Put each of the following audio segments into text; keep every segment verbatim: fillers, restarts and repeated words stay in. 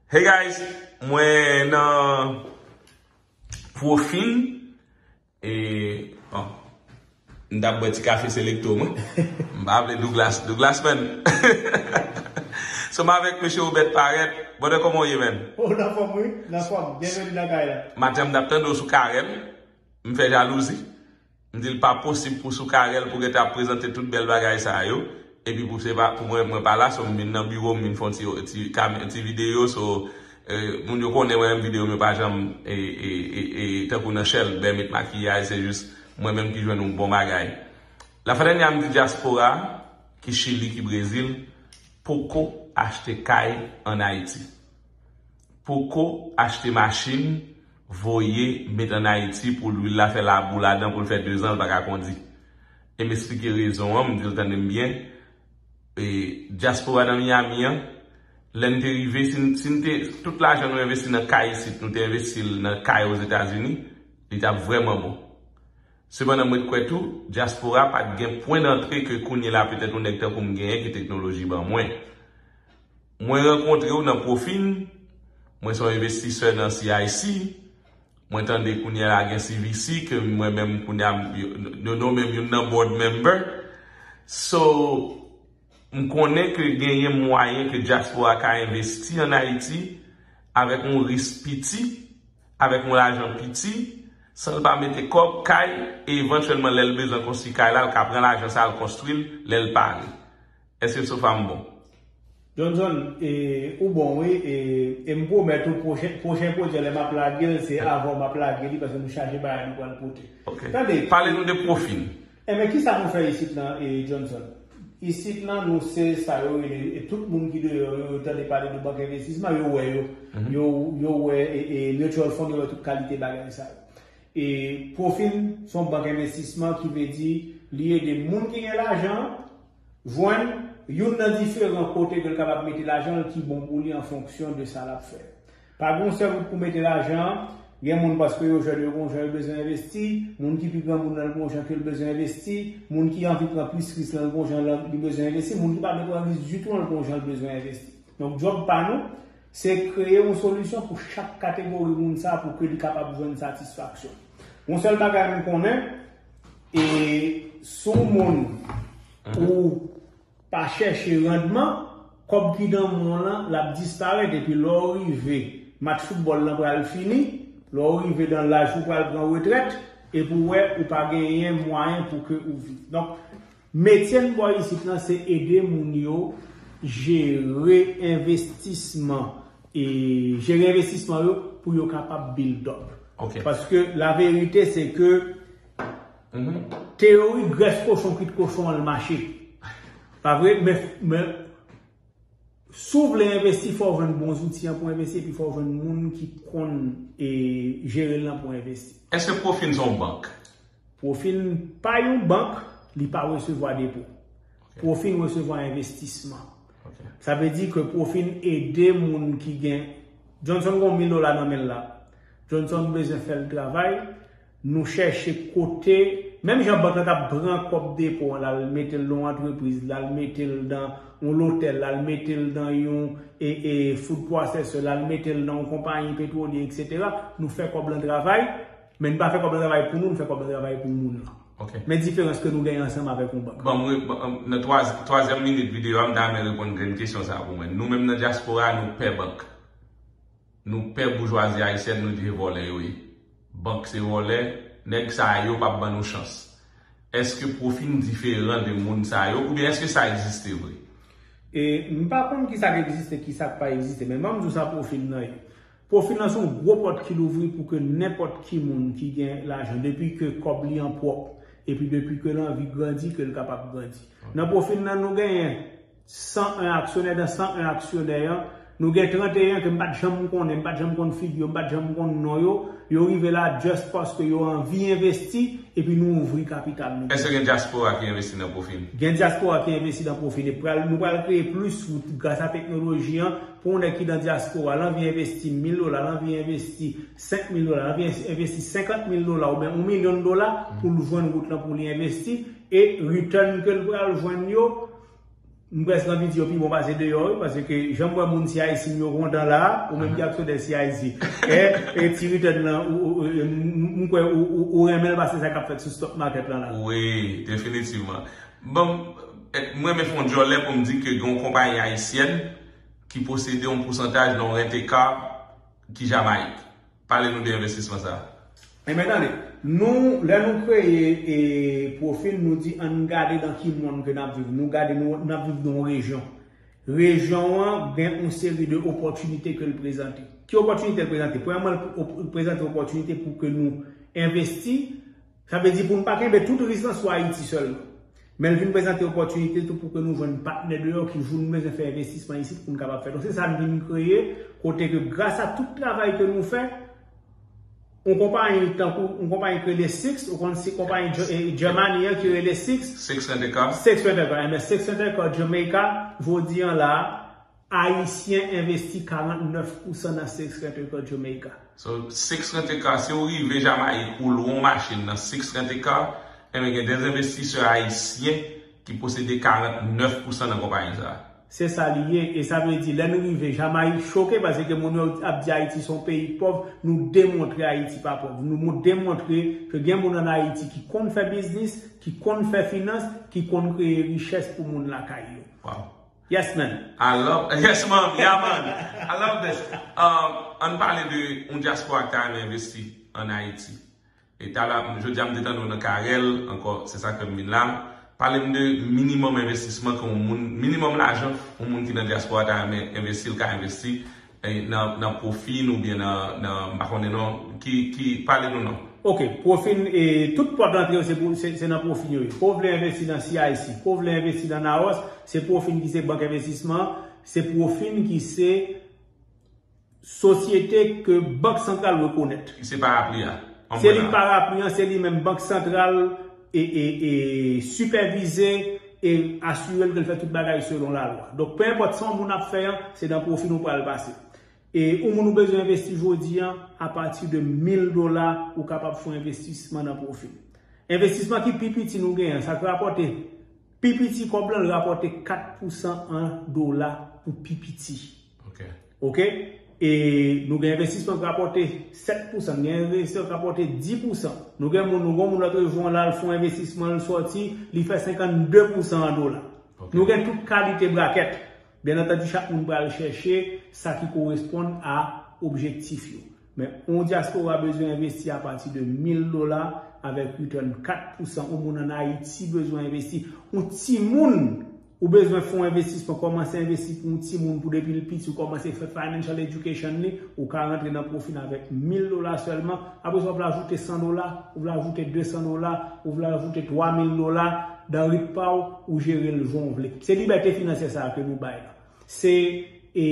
Hey guys, mwen nan Profin e bon, m t ap bwè ti kafe Selecto mwen. M pa vle Douglas, Douglas man. So m avèk mesye Obèt Parèt. Brother, kòman w ye, man? Oh, nan fòm wi, nan fòm. Byenveni nan kay la. Maten m t ap tande w sou Karèl. M fè jalouzi. M di l pa posib pou sou Karèl pou gentan ap prezante tout bèl bagay sa yo. Epi pou se pa pou mwen, mwen pa la, so m vin nan biwo, m vin fè yon ti, ti, kam- ti videyo, so, eh, moun yo konnen mwen menm videyo m yo pa janm, e, e, e, e, tankou nan shell, bèl met makiyaj, se jis mwen menm ki jwenn yon bon bagay. Lafadènya m di dyaspora ki Chili, ki Brezil, poko achte kay ann Ayiti. Poko achte machin, voye met ann Ayiti pou lwil la fè labou ladan pou l fè dezan l pa ka kondi. E m esplike rezon an, m di l tande m byen. E, dyaspora nan Miami an, lè n te rive, si n, si n te, tout lajan nou envesti nan kay isit, nou te envesti l nan kay Ozetazini, li t ap vrèman bon. Sepandan, mwen kwè tou, dyaspora pa t gen pwen dantre ke kounye la petèt yon nèg tankou m genyen ki teknoloji ban mwen. Mwen rankontre w nan Profin, mwen se yon envestisè nan C I C, mwen tande kounye a la gen C V C, ke mwen menm kounye a, m- yo, yo nonmen m youn nan board member. So, m konnen ke genyen mwayen ke dyaspora ka envesti ann Ayiti avèk yon risk piti, avèk yon lajan piti, san l pa mete kòb, kay, e evantyèlman lè l bezwen konstwi kay la, l ka pran lajan sa l konstwi l lè l pare. Èske sofa m bon? Johnson, e, ou bon wi, e, e m pwomèt ou pwochen, pwochen pwojè lè m ap lage l, se avè w m ap lage li, paske nou chaje bagay nou pral pote. Ok. Tande. Pale nou de Profin. Enben, kisa nou fè isit lan, e, Johnson? Isit lan, nou se sa yo rele, e tout moun ki deyò yo, yo tande pale de bank envestisman, yo wè yo. Mhm. Yo, yo wè, e, e, mutual fund, yo wè tout kalite bagay sa yo. E Profin se yon bank envestisman ki vle di li ede moun ki gen lajan jwenn youn nan diferan kote ke l kapab mete lajan l ki bon pou li an fonksyon de sa l ap fè. Pa gen yon sèl wout pou mete lajan an. Gen moun paske yo jèn, yo gon jan yo bezwen envesti, moun ki pi granmoun nan l gon jan ke l bezwen envesti, moun ki anvi pran plis risk lan l gon jan li bezwen envesti, moun ki pa vle pran risk ditou an l gon jan l bezwen envesti. Donk, djòb pa nou, se kreye yon solisyon pou chak kategori moun sa pou ke li kapab jwenn satisfaksyon. Yon sèl bagay m konnen, e si w moun ou pa chèche randman, kòb ki nan men w lan, l ap disparèt, epi lè w rive, match foutbòl lan pral fini, lè w rive nan laj ou pral pran retrèt, epi w wè ou pa genyen mwayen pou ke ou viv. Donk, metye n bò isit lan, se ede moun yo jere envestisman, e jere envestisman yo pou yo kapab build up. Ok. Paske la verite, se ke Mhm. Teyori grès kochon kwit kochon an l mache. Pa vre? Men, men, si w vle envesti, fò w jwenn bon zouti an pou envesti, epi fò w jwenn moun ki konn, e, jere l lan pou envesti. Èske Profin se yon bank? Profin pa yon bank, li pa resevwa depo. Ok. Profin resevwa envestisman. Ok. Sa vle di ke Profin ede moun ki gen, Johnson gon mil dola nan men l la. Johnson bezwen fè l travay. Nou chèche kote, menm jan bank lan t ap pran kòb depo an, l al mete l nan yon antrepriz, l al mete l nan yon lotèl, l al mete l nan yon, e, e, food processor, l al mete l nan yon konpayi petwolye, etsetera. Nou fè kòb lan travay, men n pa fè kòb lan travay pou nou, n fè kòb lan travay pou moun lan. Ok. Men diferans ke nou genyen ansanm avèk yon bank. Bon, mwen, bon, nan twa, twazyèm minit videyo a, m ta renmen reponn grenn kesyon sa pou mwen. Nou menm nan dyaspora, nou pè bank. Nou pè boujwazi ayisyèn, nou di se vòlè yo ye. Bank se vòlè, nèg sa yo p ap ban nou chans. Èske Profin diferan de moun sa yo, oubyen èske sa egziste vre? E m pa konn kisa k egziste, kisa k pa egziste, men ban m di w sa Profin nan ye. Profin nan se yon gwo pòt ki louvri pou ke nenpòt ki moun ki gen lajan, depi ke kòb li an pwòp, epi depi ke l anvi grandi, ke l kapab grandi. Nan Profin nan, nou genyen san en aksyonè, nan san en aksyonè an, nou gen tranteyen ke m pa t janm konnen, m pa t janm konn figi yo, m pa t janm konn non yo. Yo rive la just paske yo anvi envesti, epi nou ouvri kapital nou. Èske gen dyaspora ki envesti nan Profin? Gen dyaspora ki envesti nan Profin. E pral, nou pral kreye plis wout gras a teknoloji an pou yon nèg ki nan dyaspora, l anvi envesti mil dola, l anvi envesti senk mil dola, l anvi envesti senkant mil dola oubyen yon milyon dola pou l jwenn wout lan pou li envesti. E return ke l pral jwenn yo, M prèske anvi di yo pi bon pase deyò wi, paske jan m wè moun C I C m yo kontan la, ou menm ki aksyonè C I C, e, e ti return lan, ou, ou, ou, m, m kwè ou, ou, ou renmen l pase sa k ap fèt sou stock market lan la. Wi, definitivman. Bon, e, mwen renmen fè yon djòlè pou m di ke gen yon konpayi ayisyèn ki posede yon pousantaj nan yon rent-a-car ki Jamayik. Pale nou de envestisman sa a. Ebyen tande, nou, lè nou kreye e, Profin, nou di ann gade nan ki monn ke n ap viv. Nou gade nou, n ap viv nan yon rejyon. Rejyon an gen yon seri de opòtinite ke l prezante. Ki opòtinite l prezante? Premyèman, l op- prezante opòtinite pou ke nou envesti. Sa vle di pou n pa kenbe tout risk lan sou Ayiti sèlman. Men l vin prezante opòtinite tou pou ke nou jwenn patnè deyò ki jou nou bezwen fè envestisman isit pou n kapab fè. Donk se sa n vin kreye, kote ke gras a tout travay ke nou fè, yon konpayi tankou yon konpayi ki rele Six, ou konn si konpayi Ge- e, Germany an ki rele Six, Six Rent a Car. Six Rent a Car, enben Six Rent a Car Jamaica, jodi an la, Ayisyen envesti karannèf pousan nan Six Rent a Car Jamaica. So, Six Rent a Car, si w rive Jamayik, ou lwe yon machin nan Six Rent a Car, enben gen de envestisè ayisyen ki posede karannèf pousan nan konpayi sa a. Se sa li ye, e sa vle di, lè nou rive, Jamayik choke, paske moun yo ap di Ayiti se yon peyi pòv, nou demontre Ayiti pa pòv. Nou mo- demontre ke gen moun ann Ayiti ki konn fè biznis, ki konn fè finans, ki konn kreye richès pou moun lakay yo. Wow. Yes, man. I love, yes, man. Yeah, man. I love this. Um, ann pale de yon dyaspora ki ta renmen envesti ann Ayiti. E talè, jodi a m te tande w nan Karèl, ankò, se sa k fè m vin la. Pale m de minimòm envestisman ke yon moun, minimòm lajan yon moun ki nan dyaspora ta renmen envesti, l ka envesti e, nan, nan Profin oubyen nan, nan, m pa konnen non, ki, ki, pale nou non. Ok, Profin, e, tout pòt antre yo se, pou- se, se nan Profin yo ye. Ke w vle envesti nan C I C, ke w vle envesti nan Naos, se Profin ki se bank envestisman, se Profin ki se sosyete ke Bank Santral rekonèt. Ki se parapli a. Se li parapli an, se li menm Bank Santral e, e, e sipèvize e asire l ke l fè tout bagay selon lalwa. Donk, pe enpòt sa yon moun ap fè an, se nan Profin ou pral pase. E yon moun ou bezwen envesti jodi an, apati de mil dola, ou kapab fè yon envestisman nan Profin. Envestisman ki pi piti nou genyen, sa k rapòte pi piti kòb lan, l rapòte kat pousan an dola pou pi piti. Ok. Ok? E nou gen envestisman k rapòte sèt pousan, nou gen envestisman k rapòte dis pousan. Nou gen moun, nou gen moun lòt jou an la, l fè yon envestisman, l sòti, li fè senkannde pousan an dola. Ok. Nou gen tout kalite brakèt. Byen antandi, chak moun pral chèche sa ki koresponn a objektif yo. Men, yon dyaspora bezwen envesti apati de mil dola avèk return kat pousan. Yon moun ann Ayiti bezwen envesti. Yon timoun, ou bezwen fè yon envestisman, kòmanse envesti pou yon timoun pou depi l piti, ou kòmanse fè financial education li, ou ka rantre nan Profin avèk mil dola sèlman. Apre sa, w vle ajoute san dola, ou vle ajoute de san dola, ou vle ajoute twa mil dola, nan rit pa w, ou jere l jan w vle. Se libète finansyè sa a ke nou bay la. Se e,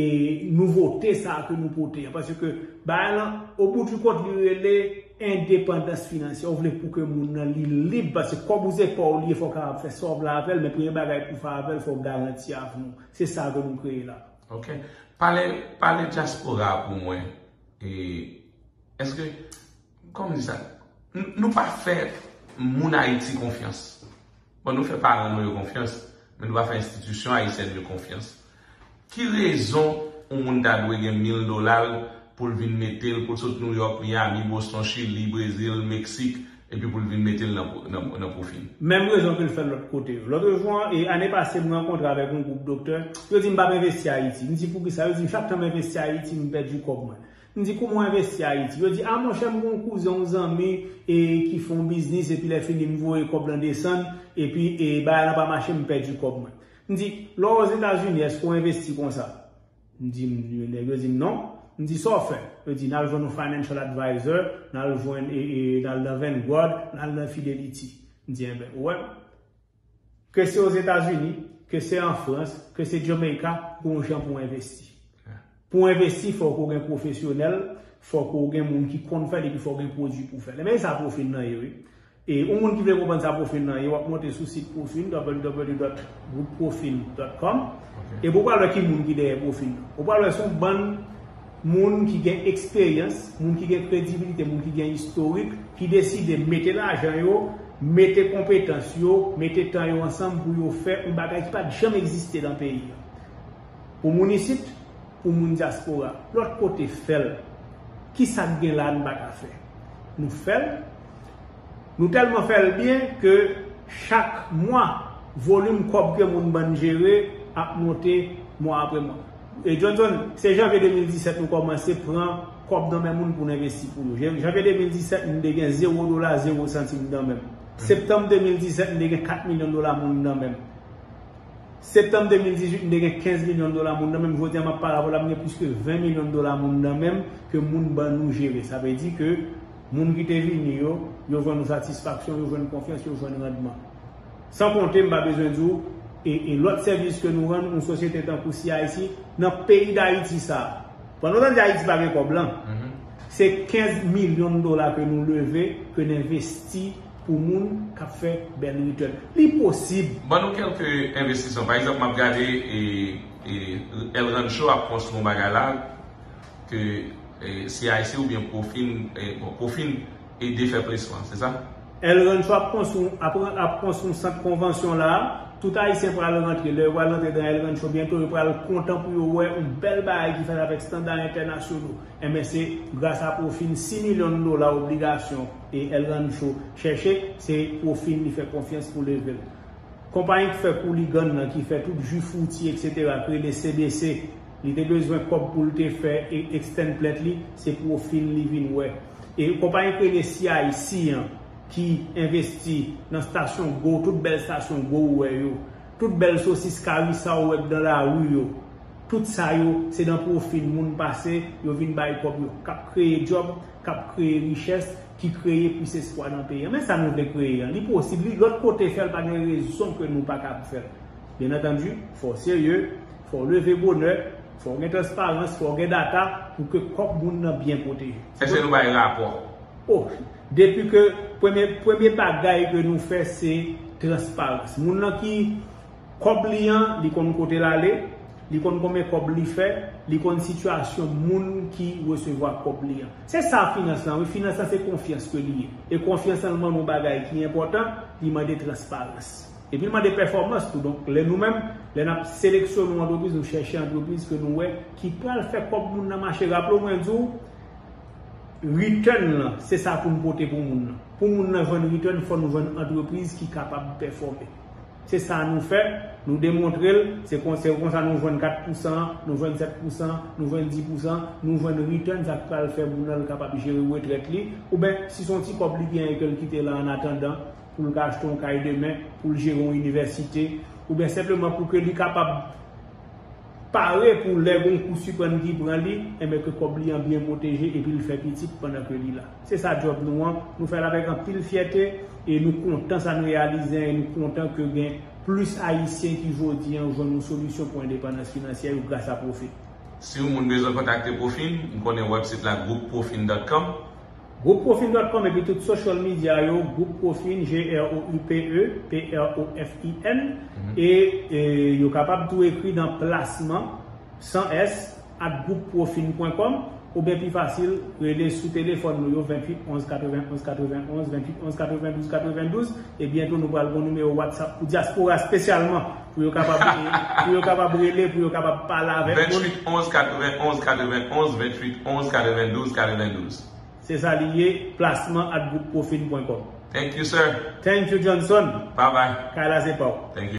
nouvote sa a ke nou pote an. Paske bagay lan, o bout di kont, li rele endepandans finansyè. Ou vle pou ke moun nan li lib, paske kòb ou se pa w li ye, fò w kapab fè sa w vle avè l, men premye bagay pou w fè avè l, fò w garanti avni w. Se sa ke nou kreye la. Ok. Pale, pale dyaspora pou mwen. E, èske, kòman di sa? N- nou pa fè moun Ayiti konfyans. Bon, nou fè paran nou yo konfyans, men nou pa fè enstitisyon ayisyèn yo konfyans. Ki rezon yon moun ta dwe gen mil dola l pou l vin mete l, pou l sot Nouyòk, Miami, Boston, Chili, Brezil, Meksik, epi pou l vin mete l nan, nan, nan Profin? Menm rezon ke l fè l lòt kote yo. Lòt jou an, e ane pase, m rankontre avèk yon gwoup doktè, yo di m p ap envesti Ayiti. M di, "Poukisa?" Yo di m, "Chak tan m envesti Ayiti, m pèdi kòb mwen." M di, "Kouman w envesti Ayiti?" Yo di, "A monchè, m gen yon kouzen, yon zanmi, e, ki fè yon biznis, epi lè fini, m voye kòb lan desann, epi, e, bagay lan pa mache, m pèdi kòb mwen." M di, "Lè w Ozetazini, èske w envesti konsa?" M di, m, nèg yo di m non. M di, "Sa w fè?" Yo di, "N al jwenn yon financial advisor, n al jwenn, e, e, n al nan Vanguard, n al nan Fidelity." M di, "Enben, ou wè, ke se Ozetazini, ke se an Frans, ke se Jamaica, gen yon jan pou w envesti." Pou w envesti, fòk ou gen pwofesyonèl, fòk ou gen moun ki konn fè l, epi fòk gen pwodui pou w fè l. Enben, e sa Profin nan ye, wi. E yon moun ki vle konprann sa Profin nan ye, w ap monte sou sit Profin, w w w dot group profin dot com, epi w pral wè ki moun ki dèyè Profin nan. Ou pral wè se yon bann moun ki gen eksperyans, moun ki gen kredibilite, moun ki gen istorik, ki deside mete lajan yo mete konpetans yo, mete tan yo ansanm pou yo fè yon bagay ki pa t janm egziste nan peyi a. Pou moun isit, pou moun dyaspora. Lòt kote fè l. Kisa k gen la nou pa ka fè? Nou fè l. Nou tèlman fè l byen ke chak mwa, volim kòb ke moun ban n jere ap monte mwa apre mwa. E Johnson, se janvye de mil disèt nou kòmanse pran kòb nan men moun pou n envesti pou yo. Jan-, janvye de mil disèt, m te gen zewo dola, zewo santim nan men m. Septanm de mil disèt, m te gen kat milyon dola moun nan men m. Septanm de mil dizuit, m te gen kenz milyon dola moun nan men m. Jodi a, m ap pale avè w la, m gen plis ke ven milyon dola moun nan men m ke moun ban nou jere. Sa vle di ke moun ki te vini yo, yo jwenn yon satisfaksyon, yo jwenn konfyans, yo jwenn randman. San konte, m pa bezwen di w, e, e lòt sèvis ke nou rann yon sosyete tankou C I C nan peyi Dayiti sa a. Pandan w tande Ayiti pa gen kòb lan, se kenz milyon dola ke nou leve, ke n envesti pou moun k ap fè bèl return. Li posib. Ban nou kèlke envestisman. Pa egzanp, m ap gade e, e El Rancho ap konstwi yon bagay la ke e, C I C oubyen Profin, e, bon, Profin ede fè plasman, se sa? El Rancho ap konstwi, ap, ap konstwi yon sant konvansyon la. Tout Ayisyen pral rantre. Lè yo pral rantre nan El Rancho byento, yo pral kontan pou yo wè yon bèl bagay ki fèt avèk estanda entènasyonal. Enben, se gras a Profin, sis milyon dola obligasyon e El Rancho chèche, se Profin li fè konfyans pou leve l. Konpayi k fè Cooligan nan, ki fè tout ji fwiti, etsetera, k rele C B C, li te bezwen kòb pou l te fè e, extend plent li, se Profin li vin wè. E konpayi k rele C I C an, ki envesti nan stasyon Go, tout bèl stasyon Go ou wè yo, tout bèl sosis kari sa ou wè k dan lari yo, tout sa yo, se nan Profin moun pase, yo vin bay kòb yo, k ap kreye djòb, k ap kreye richès, ki kreye plis espwa nan peyi an. Men sa nou vle kreye an. Li posib, li lòt kote fè l, pa gen rezon ke nou pa kab fè l. Byen antandi, fò w serye, fò w leve bonè, fò w gen transparans, fò w gen data pou ke kòb moun nan byen pwoteje. Èske nou bay rapò? Oh, depi ke premye, premye bagay ke nou fè, se transparans. Moun nan ki kòb li an, li konn kote l ale, li konn konbyen kòb li fè, li konn sitiyasyon moun ki resevwa kòb li an. Se sa finans lan, wi. Finans lan se konfyans ke li ye. E konfyans lan ban nou bagay ki enpòtan, li mande transparans. Epi l mande pèfòmans tou. Donk, lè nou menm, lè n ap seleksyone yon antrepriz, nou chèche antrepriz ke nou wè ki pral fè kòb moun nan mache. Raple w, mwen di w, return lan, se sa pou n pote pou moun nan. Pou moun nan jwenn return, fò nou jwenn antrepriz ki kapab pèfòme. Se sa nou fè, nou demontre l, se kon, se konsa nou jwenn kat pousan, nou jwenn sèt pousan, nou jwenn dis pousan, nou jwenn return, sa k pral fè moun nan l kapab jere retrèt li, oubyen si se yon ti kòb li genyen ke l kite la an atandan, pou l ka achte yon kay demen, pou l jere yon inivèsite, oubyen senpleman pou ke li kapab pare pou lè gon kou siprann ki pran li, enben ke kòb li an byen pwoteje epi l fè pitit pandan ke li la. Se sa djòb nou an, nou fè l avèk anpil fyète e nou kontan sa n reyalize an e nou kontan ke gen plis Ayisyen ki jodi an jwenn yon solisyon pou endepandans finansyè yo gras a Profin. Si yon moun bezwen kontakte Profin, m konnen wèbsit la group profin dot com. Group profin dot com epi tout social media yo, Group Profin, G R O U P E, P R O F I N, e, e yo kapab tou ekri nan plasman, san S, at group profin pwen kòm, oubyen pi fasil, rele sou telefòn nou yo, venntuit onz katrevenonz katrevenonz, venntuit onz katrevendouz katrevendouz, e byento nou pral gon nimewo WhatsApp pou dyaspora espesyalman, pou yo kapab, pou yo kapab rele, pou yo kapab pale avèk moun. Venntuit onz katrevenonz katrevenonz, venntuit onz katrevendouz katrevendouz. Se sa li ye, plasman at group profin pwen kòm. Thank you, sir. Thank you, Johnson. Bye bye. Kay la se pa w. Thank you.